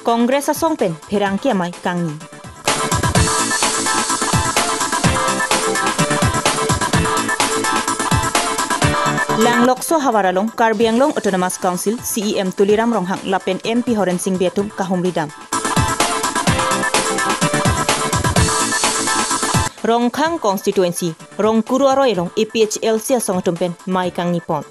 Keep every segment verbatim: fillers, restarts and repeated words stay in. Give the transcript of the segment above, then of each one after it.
Congress asong pen pherangke amei kangni. Langlokso havar along Karbi Anglong Autonomous Council C E M Tuliram Ronghang lapen M P Horen Sing Bey atum kahumri dam. Rongkhang constituency Rongkuru aroi along A P H L C asong atum pen mei kangni pon.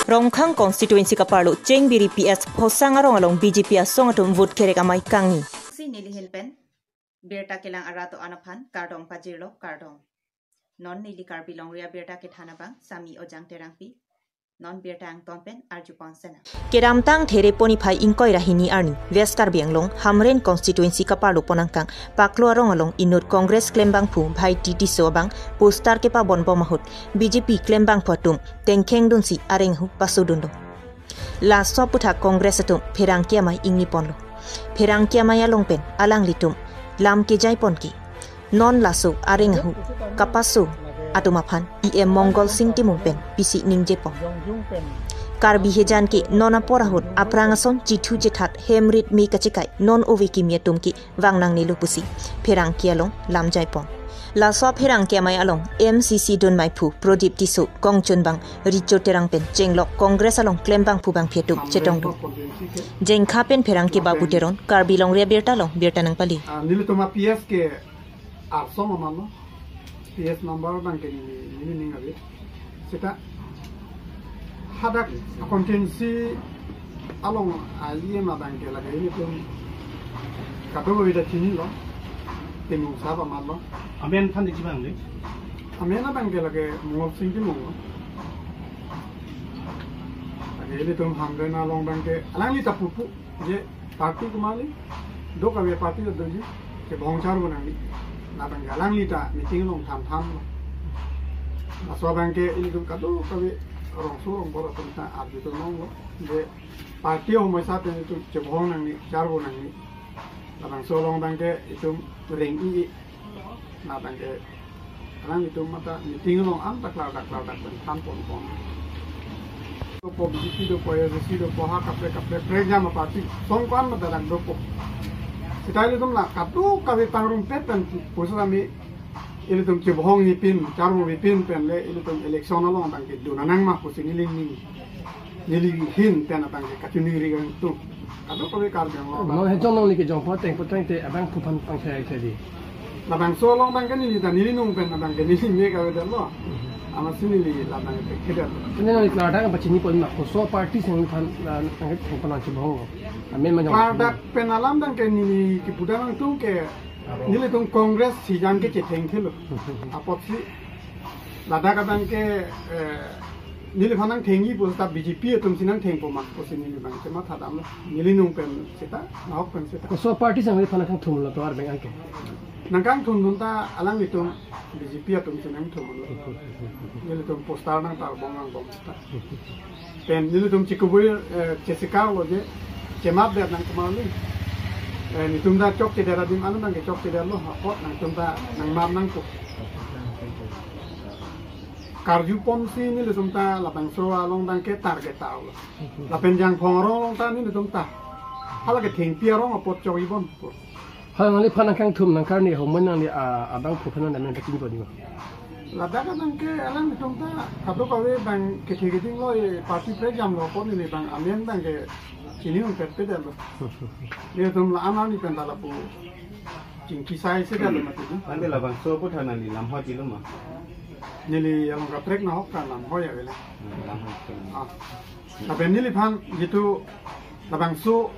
Rongkhang constituency kaparlo Chengbiri P S Phosang arong along B J P asong atum vote kerek amei kangni. Si neli hin pen birta kelang arat do-an aphan kardom pajirlo, kardom. Non neli Karbi Longri Abirta kethan abang Sami Ojang Terangpi. Non birta angton pen arju pon sena. Kedamtang There Poniphai ingkoi ra hini arni West Karbi Anglong Hamren constituency kaparlo Ponangkang Paklo arong along inut Congress klembangphu Bhaiti Tisso abang poster kepabon bom ahut B J P klembangphu atum tengkheng dunsi areng ahu pasodun do. Laso aputhak Congress atum pherangke amei ingni ponlo. Pherangke amei along pen alanglitum lam kejai pon ke. Non laso areng ahu kapaso atum aphan E M Mongol Sing Timung pen pisi ningje pon. Karbi hejan ke non apor ahut aphrang ason chithu chethat hem rit me kachekai non ove kimi atum ke vang nangnelo pusi pherangke along lam jai pon. Laso apherangke amei along M C C dunmeiphu Prodip Tisso, kongchunbang Richo Terang pen chenglok Congress along klembangphu bangphi atum chetong do. Jengkha pen pherangke Babu Teron, Karbi Longri Abirta along birta nangpali. Ah, nelitum a P S ke arsong aman lo. P S number abang ke neli, neli ning ave. Seta hadak constituency along a E M abang ke lake nelitum kadokave ta chinilo. Timung sahab aman lo. Amen aphan di chibang le? Amen abang ke lake Mongol Sing Timung lo. Lake nelitum Hamren along abang ke alangli ta pupu. Je party kumali, dokave party doji, chebhong charvo nangji. Labang ke alangli ta meeting along than thanlo. Laso abang ke ilitum kadokave rongso rongbor atum ta arju tonlonglo. Je party ahormu asai pen itum chebhong nangji, charvo nangji. Labangso along abang ke itum reng-i-i. Labang ke alanglitum mata meeting along an ta klardak klardak pen than pon pon. Dopo B J P dopo, A S D C dopo, ha kaprek kaprek prekjam aparty song ko-an mata dak dopo. Seta ilitum la kadokave pangrumpet pen pusitame ilitum chebhongji pin, charvoji pin pen le ilitum election along abang ke dun nangma pusi neli ning. Neli hin pen abang ke kachiningri kangtung. Kadokave Karbi Anglong. Non hejong nangli kejong po teng po teng te abang phu aphan pangchai chai di. Labangso along abang ke neli ta neli nung pen abang ke neli me kavedetlo. Amatsi neli labang ke keder. Neli nangli klardak pachini pon ma koso party si nangphan, ah, nangphan nangchebhong. Amen ma jong. Klardak pen alam abang ke neli kipu dam nangtung ke nelitum Congress si jang ke chethengthelo. Apotsi ladak abang ke, eh, neliphan nangthengji pu seta B J P atum si nangthengpo ma pusi neli abang ke matha damlo. Neli nung pen seta, nahok pen seta. Koso party si neliphan nangkangthumlo tovar abang ke? Nangkangthumdun ta alanglitum B J P atum si nangthumlo. Nelitum poster nangtarbong angbong seta. Pen nelitum chikubui, eh, chesikarlo je, chemap det nang kumali. Eh, netum ta chokchedet adim anu nang ke chokchedetlo, apot nangtum ta nangmap nangpo. Karju ponsi nelitum ta labangso along abang ke target talo. Lapen Jangphong arong along ta nelitum ta hala kethengpi arong apot chok-i bompo. Hala nangliphan nangkangthum nangkarni ahormu nangli, ah, abangphu aphan nang amen pachini pon di ma? Ladak abang ke alanglitum ta kadokave abang kethe keding lo, eh, party prekjamlo apot neli abang amen abang ke chini ung pet pet lo. Nelitum la amen ni pen ta lapu chingki sai sedetlo mati. Ante labangso aputhak nangli lam hoi-ilo ma? Neli along kaprek nahok ta lam hoi avelo. Hmm, lam hoi. Ah. Lapen neliphan jitu labangso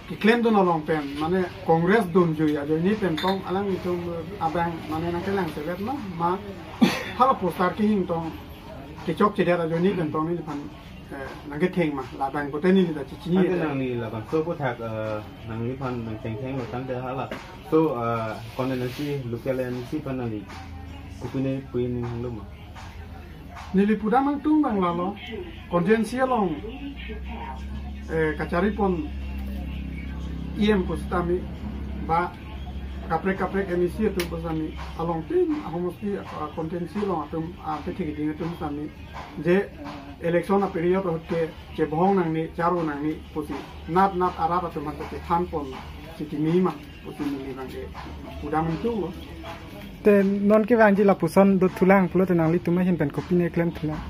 keklemdun along pen, mane Congress dunjui ajoine pen tong alanglitum abang mane nangkelang selet ma, ma hala poster kehing tong kechokchedet ajoine pen tong neliphan, eh, nangketheng ma, labang pote neli ta chechini. Ante nangli labangso aputhak, eh, nangliphan nangthengthenglo tangte hala. So, eh, konven ansi, local ansi aphan nangli kopine pu ning hanglo ma? Neli pu dam nangtung abang lalo, constituency along, eh, kachari pon E M pusitame ba Kaprek kaprek M A C atum pusitame along tin ahomosti, ah, constituency along atum, ah, apethek kiding atum pusitame je election a-period ahut ke chebohong nangne, charvo nangne pusi nat nat arat atum aphan chethanpon si kimi ma pusi neli abangke pudam ingtunglo. Te non kevangji lapuson dothulang pulote nanglitum ahin pen kopine klemthulang?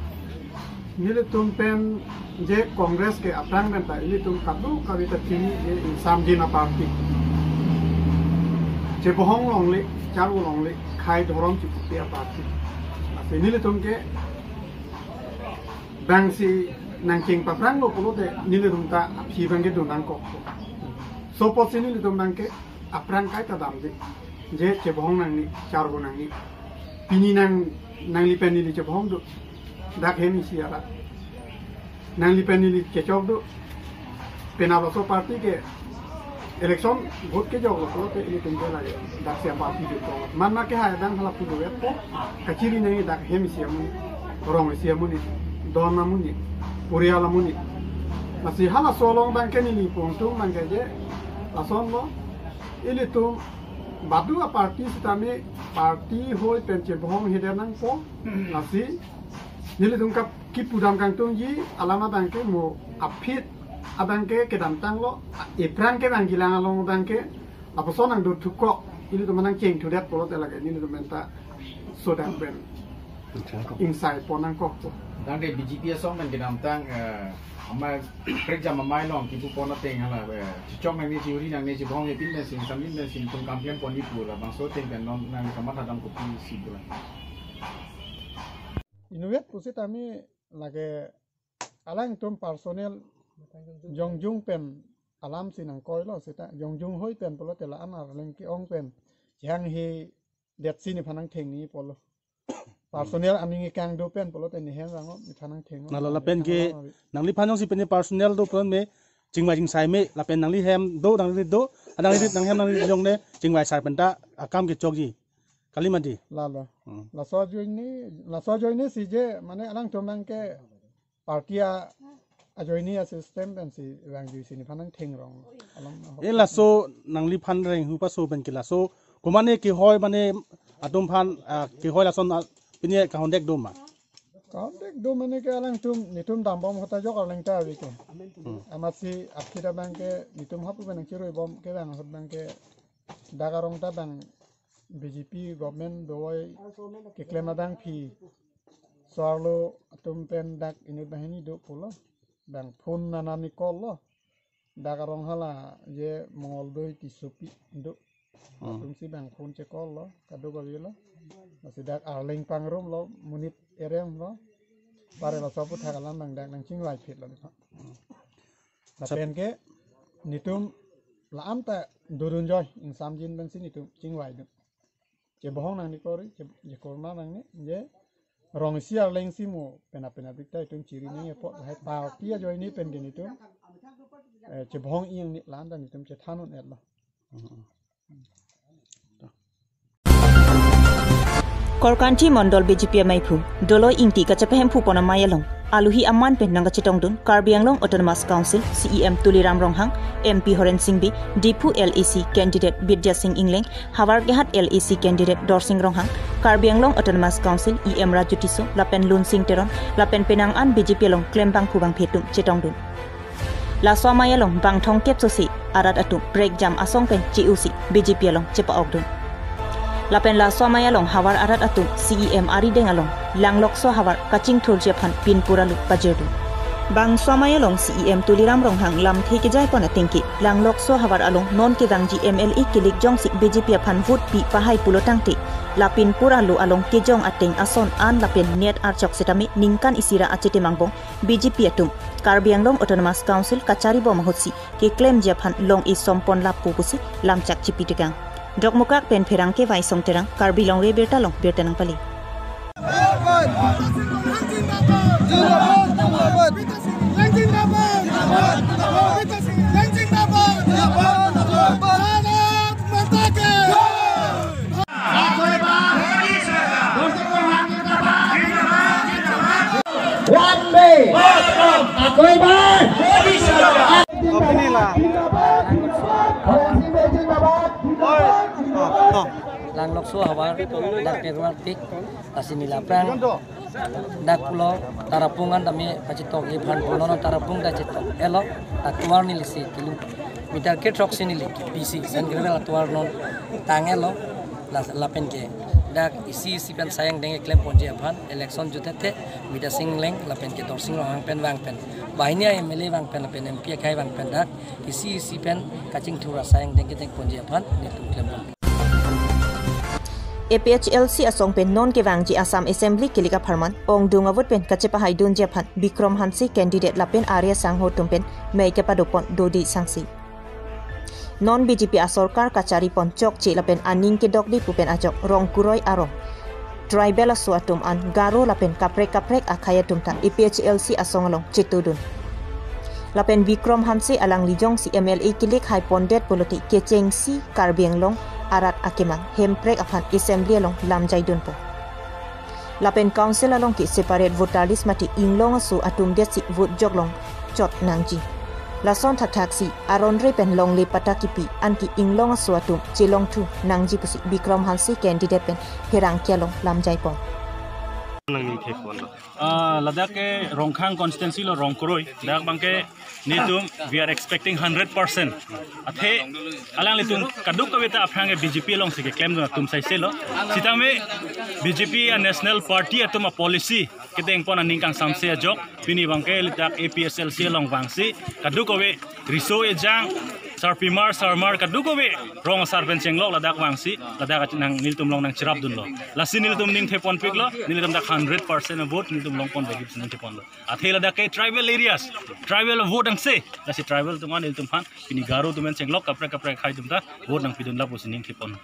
Nelitum pen je Congress ke aphrang pen ta ilitum kadokave ta chini je ingsamjin a-party. Chebohong longle, charvo longle, khei dhorom chipupe a-party. Lasi nelitum ke bangsi nangcheng paphranglo pulote nelitum ta aphi abangke do nangkok. Laso apotsi nelitum abangke aphrang kaita damde. Je chebohong nangne, charvo nangne. Pini nang, nangli pen neli chebohong do. Dak hem isi arat. Nangli pen neli kechok do. Penap laso party ke election vote kejoklo pulote ilitum ke lake daksi a-party do. Manma kehai abang hala pudo et po. Kachiri nangji dak hem isi amonit, rong isi amonit, don amonit, porial amonit. Lasi halaso along abangke neli pu ingtung abangke je lasonlo, ilitum badu a-party sitame party ahoi pen chebohong hede nangpo. Lasi nelitum kap kipudam kangtungji alam abangke mo aphi abangke kedamtanglo, ephrang kevangjilang along abangke lapuson nangdothukok, ilitum nangchengthudet pulote lake nelitum pen ta sodak pen Acha. Ingsaipon nangkokpo. Tangte B J P asong pen kedamtang, eh, ama prekjam amei along kipupon ateng hala, eh, chichok nangne, chiuri nangne, chebohong epin pensi, ingsamjin pensi, ilitum kam klemponji pu labangso ateng pen non nangli kamatha dam kopisi pu la? Inutvet pusitame lake alangtum personal jongjung pen alamsi nangkoilo seta, jongjung ahoi pen pulote la-an arleng ke-ong pen chehanghedet si nephan nangthengji pulo. Personal aning ikang do pen pulote nehem rang-o nephan nangtheng-o. Na la lapen ke alam ave. Nangliphan jongsi pine personal do pon me chingvai chingsai me lapen nangli hem do, nangli do, nangli nanghem nangli jongne chingvai sar pen ta akam kechokji. Kali mati. Lalo. Hmm. Laso ajoine, laso ajoine si je, mane alangtum abangke party a-, ajoine a-system pensi vangjuisi nephan nangthengrong. Alam ahok. E laso nangliphan renghu paso pen ke laso. Komane kehoi mane atumphan, ah, kehoi lason, ah, pine kahondek do ma? Kahondek do mane ke alangtum, netum dambom kota jok arleng ta ave ke. Hmm. Amatsi aphi ta abangke netum hapu pen nangchiruibom ke abang ahut abangke dak arong ta abang B J P government dovoi keklem adang aphi so-arlo atum pen dak inut banghini do pulo. Bang phone nana ni call lo. Dak arong hala je Mongol doi Tissopi do. Hmm. Atumsi bang phone che-call lo, kadokave lo. Lasi dak arleng pangrumlo, monit eremlo. Pare laso aphuthak alam abang dak nangchingvaiphitlo di. Hmm. Lapen ke netum la-an ta dodun joi, ingsamjin pensi netum chingvai do. Chebohong nangne kori, che, je korma nangne, je rong isi arleng si mo penap penapdik ta itum chiri nangji apot lahai party ajoine pen ke netum, eh, chebohong ing ni la-an ta netum chethan un-etlo. Korkanthi Mondol B J P amaiphu, Doloi Ingti kachepahemphu pon amei along aluhi aman pen nangkachetongdun Karbi Anglong Autonomous Council C E M Tuliram Ronghang, M P Horen Sing Bey, Diphu L A C candidate Bidya Sing Engleng, Howraghat L A C candidate Dorsing Ronghang, Karbi Anglong Autonomous Council E M Raju Tisso lapen Lunsing Teron lapen penang an B J P along klembangphu bangphi atum chetongdun. Laso amei along bang thomkep sose arat atum prekjam asong pen che-osi B J P along chepa-okdun. Lapen laso amei along havar arat atum C E M arideng along Langlokso havar kachingthurji aphan pinpur alu pajirdun. Bangso amei along C E M Tuliram Ronghang lamthe kejaipon ateng ke Langlokso havar along non kevangji M L A kelik jongsi B J P aphan vote pi pahai pulo tangte, la pinpur alu along kejong ateng ason an lapen net archok setame ningkan isi ra achitim angbong B J P atum Karbi Anglong Autonomous Council kacharibom ahutsi keklemji aphan long-e sompon lapu pusi lamchak chipi tikang. Dokmoka pen pherangke Vaisong Terang, Karbi Longri Abirta along birta nangpale. One day. Akoi bai. Opini la. Zindabad, zindabad. Horensi Bey zindabad, zindabad, zindabad. Langlokso ahavar dak perwar tik, lasi neli aphrang dak pulo Tarapung an tame pachitokji aphan pulo, non Tarapung ta chitok-etlo, atovar neli isi kilometer kethroksi neli P C sand gravel atovar non tang-etlo, la- lapen ke dak isi isi pen sayang deng klemponji aphan, election jutete Bidya Sing Engleng lapen ke Dorsing Ronghang pen vang pen, banghini M L A vang pen lapen M P akhei vang pen dak isi isi pen kachingthur asayang deng kedengponji aphan nelitum klempon. A P H L C asong pen non kevangji Assam Assembly kilik apharman ongdung avote pen kachepahaidunji aphan Bikram Hanse candidate lapen Arya Sangho atum pen mei kepadopon dodi sangsi. Non B J P asorkar kacharipon chokche lapen aning kedokde pu pen ajok Rongkuroi arong tribal aso atum an Garo lapen kaprek kaprek akhei atum ta A P H L C asong along chetudun. Lapen Bikram Hanse alangli jongsi M L A kilik haipondet pulote kechengsi Karbi Anglong arat akemang hemprek aphan assembly along lamjaidunpo. Lapen council along ke separate voter list mate inglong aso atum detsi vote joklong chot nangji. Lason thakthaksi aron re pen longle patta kipi anke inglong aso atum chelongthu nangji pusi Bikram Hanse candidate pen pherangke along lamjaipon. Nangning theponlo. Ah, ladak ke Rongkhang constituency lo Rongkuroi. Dak abang ke nelitum, we are expecting hundred percent. Athe alanglitum kadokave ta aphrang ke B J P alongsi keklemdun atum saiselo. Sitame B J P a-national party atum a-policy kedengpon aning kangsamse ajok pini abang ke ladak A P H L C along vangsi kadokave riso ejang, sarpimar sarmar kadokave rong asar pen chenglok ladak vangsi ladak nang nelitum along nangcherapdunlo. Lasi nelitum ning theponpiklo, nelitum dak hundred percent vote nelitum longpon bagi pusi ning theponlo. Athe ladak ke tribal areas, tribal vote angse, lasi tribal atum an nelitum aphan, pini Garo atum an chenglok kaprek kaprek akhei atum ta vote nangpidun lapusi ning thepon.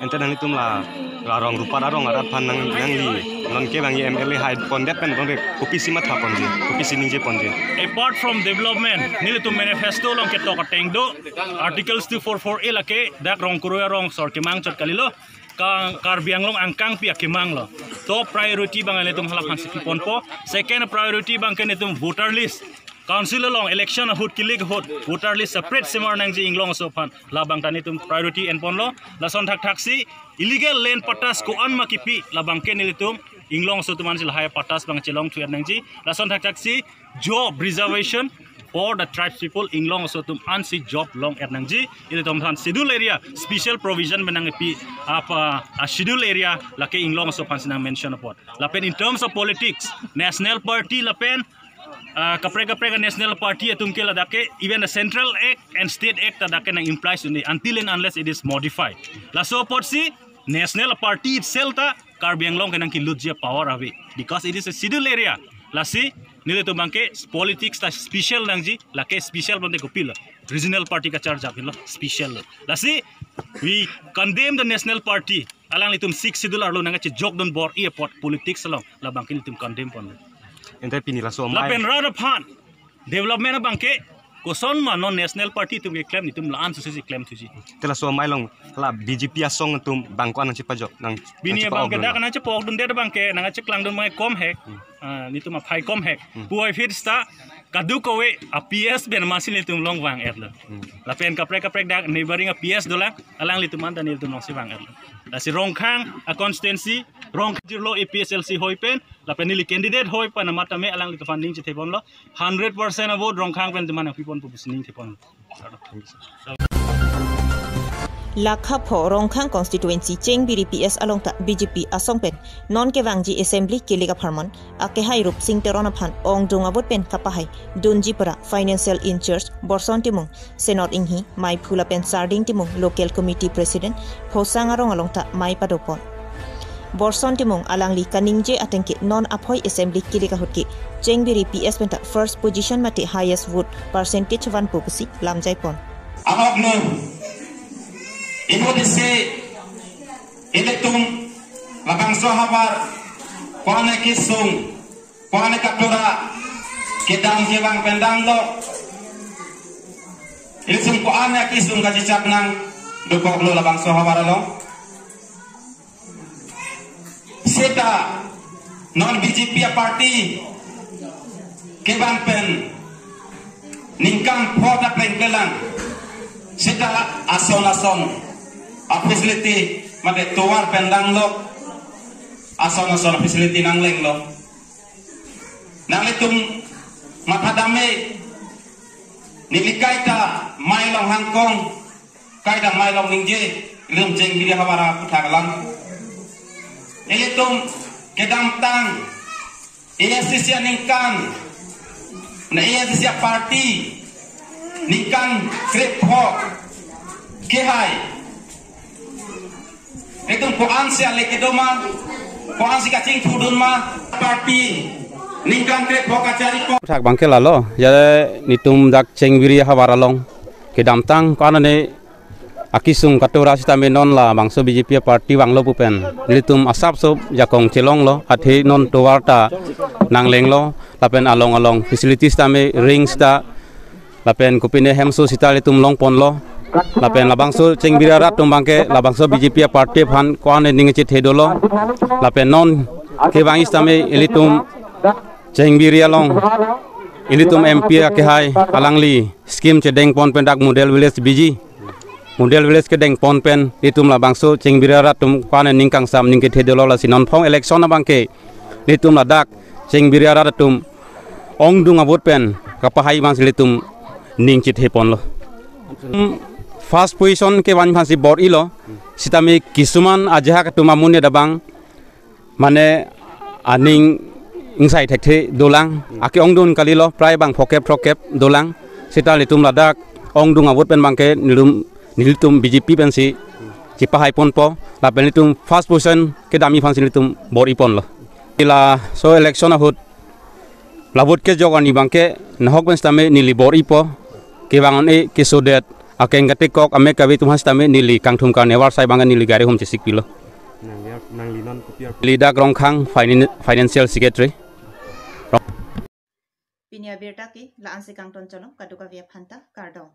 Ante nanglitum la, la Rongrupat arong arat aphan nang, nangli non kevangji M L A haipondet pen bang kopisi mathaponji, kopisi ningjeponji. Apart from development, nelitum manifesto along ketok ateng do, Articles two four four A lake dak Rongkuroi arong asor kemang chot kalilo, Ka- Karbi Anglong angkangpi akemang lo. Top priority abang nelitum hala aphansi piponpo. Second priority abang ke nelitum voter list. Council along election ahut kilik ahut voter list separate semar nangji inglong aso aphan. Labang ta nelitum priority enponlo. Lason thakthaksi illegal land pattas ko-an ma kipi, labang ke nelitum inglong aso atum ansi lahai pattas abang chelongthu-et nangji. Lason thakthaksi job reservation for the tribes people, inglong aso atum ansi job long-et nangji. Ilitum aphan schedule area special provision pen nangpi apa, ah, schedule area lake inglong aso aphansi nang mention apot. Lapen in terms of politics, national party lapen, ah, kaprek kaprek national party atum ke ladak ke even the Central Act and State Act ladak ke nang implies until and unless it is modified. Laso apotsi national party itself ta Karbi Anglong ke nangkilutji power ave, because it is a schedule area. Lasi nelitum abang ke politics ta special nangji, lake special bonte kopilo, regional party kacharjap lo, special lo. Lasi we condemn the national party. Alanglitum Sixth Schedule arlo nangkachejokdun bor-i apot politics along, labang ke nelitum condemn ponlo. Ante pini laso amei lapen rat aphan development abang ke koson ma non national party atum keklem, nelitum la-an susi klemthuji. Te laso amei along la B J P asong atum bang ko-an nangchepajok nang, pini nangchepa-ok abang ke dun dak lo. Nangchepokdundet abang ke nangcheklangdun abang ke kom hek. Hmm. Ah, nelitum aphai kom hek. Hmm. Puvoiphit seta kadokave a-P S pen masi nelitum along vang-etlo. Hmm. Lapen kaprek kaprek dak neighboring a-P S dolang, alanglitum anta nelitum alongsi vang-etlo. Lasi Rongkhang a-constituency, Rongkhang jirlo A P H L C hoi pen, lapen neli candidate hoi pen amat tame alanglitum aphan ning chetheponlo, hundred percent a-vote Rongkhang pen atum aphan nangpiponpo pusi ning thepon. Lakha pho Rongkhang constituency Chengbiri P S along ta B J P asong pen non kevangji assembly kilik apharman akehai Rupsing Teron aphan ongdung a-vote pen kapahaidunji pura financial in-charge Borson Timung, Senot Inghi, Meiphu lapen Sarding Timung local committee president Phosang arong along ta mei padopon. Borson Timung alangli kaningje ateng ke non aphoi assembly kilik ahut ke Chengbiri P S pen ta first position mate highest vote percentage vanpo pusi lamjaipon. Anokno, ibu disi ilitum labangso ahavar ko-an kesung, ko-an katura kedam kevang pen damlo. Ilitum ko-an kesung kachechak nangdokoklo labangso ahavar along. Seta non B J P a-party kevang pen ningkan pho ta plengklelang. Seta ason ason a-facility Mate tovar pen danglo, ason ason facility nanglenglo. Nanglitum matha dam-e, neli kaita mai along hangkong, kaita mai along ningje, ilitum Chengbiri ahavar aputhak alam. Ilitum kedamtang A I C C aningkan, na A I C C aparty ningkan krepho kehai. Itum ko-ansi ale kedo ma, ko-ansi kachingthudun ma, party ningkan krepho kacharipo. Thak abangke lalo, ya, netum dak Chengbiri ahavar along kedamtang ko-an ane akisung katora sitame non labangso B J P party vanglo pu pen nelitum asapso jakong chelonglo, athe non tovar ta nanglenglo, lapen along along facilities tame rings ta, lapen kopine hemso sita ilitum longponlo, lapen labangso Chengbiri arat atum abangke labangso B J P party aphan ko-an ning chethe dolo, lapen non kevang sitame ilitum Chengbiri along ilitum M P akehai alangli scheme chedengpon pen dak model village biji. Model village kedengpon pen itum labangso Chengbiri arat atum ko-an ning kangsam ning kethe dolo, lasi nonphong election abangke itum ladak Chengbiri arat atum ongdung avote pen kapahai abangsi ilitum ning chetheponlo. First position kevan aphansi bor-ilo, sitame kisuman ajahak atum amonit abang mane aning ingsai thekthe dolang, ake-ongdung kalilo, prai bang phokep throkkep dolang. Sita ilitum ladak ongdung avote pen abangke nelitum, nelitum B J P pensi chepahaiponpo, lapen ilitum first position kedamji aphansi nelitum bor-iponlo. Laso election ahut la vote kejok arni abangke nahok pen sitame neli bor-ipo, kevang un-e kesodet, akeng katekok, amek kave atum aphan sitame neli kangthum karnivar asai abangke neli gari hum chesikpilo. Nangli, nangli non kopi ar- Neli dak Rongkhang, finan-, financial secretary. Pini abirta ke la-ansi kangton cholo, kadokave aphanta kardom.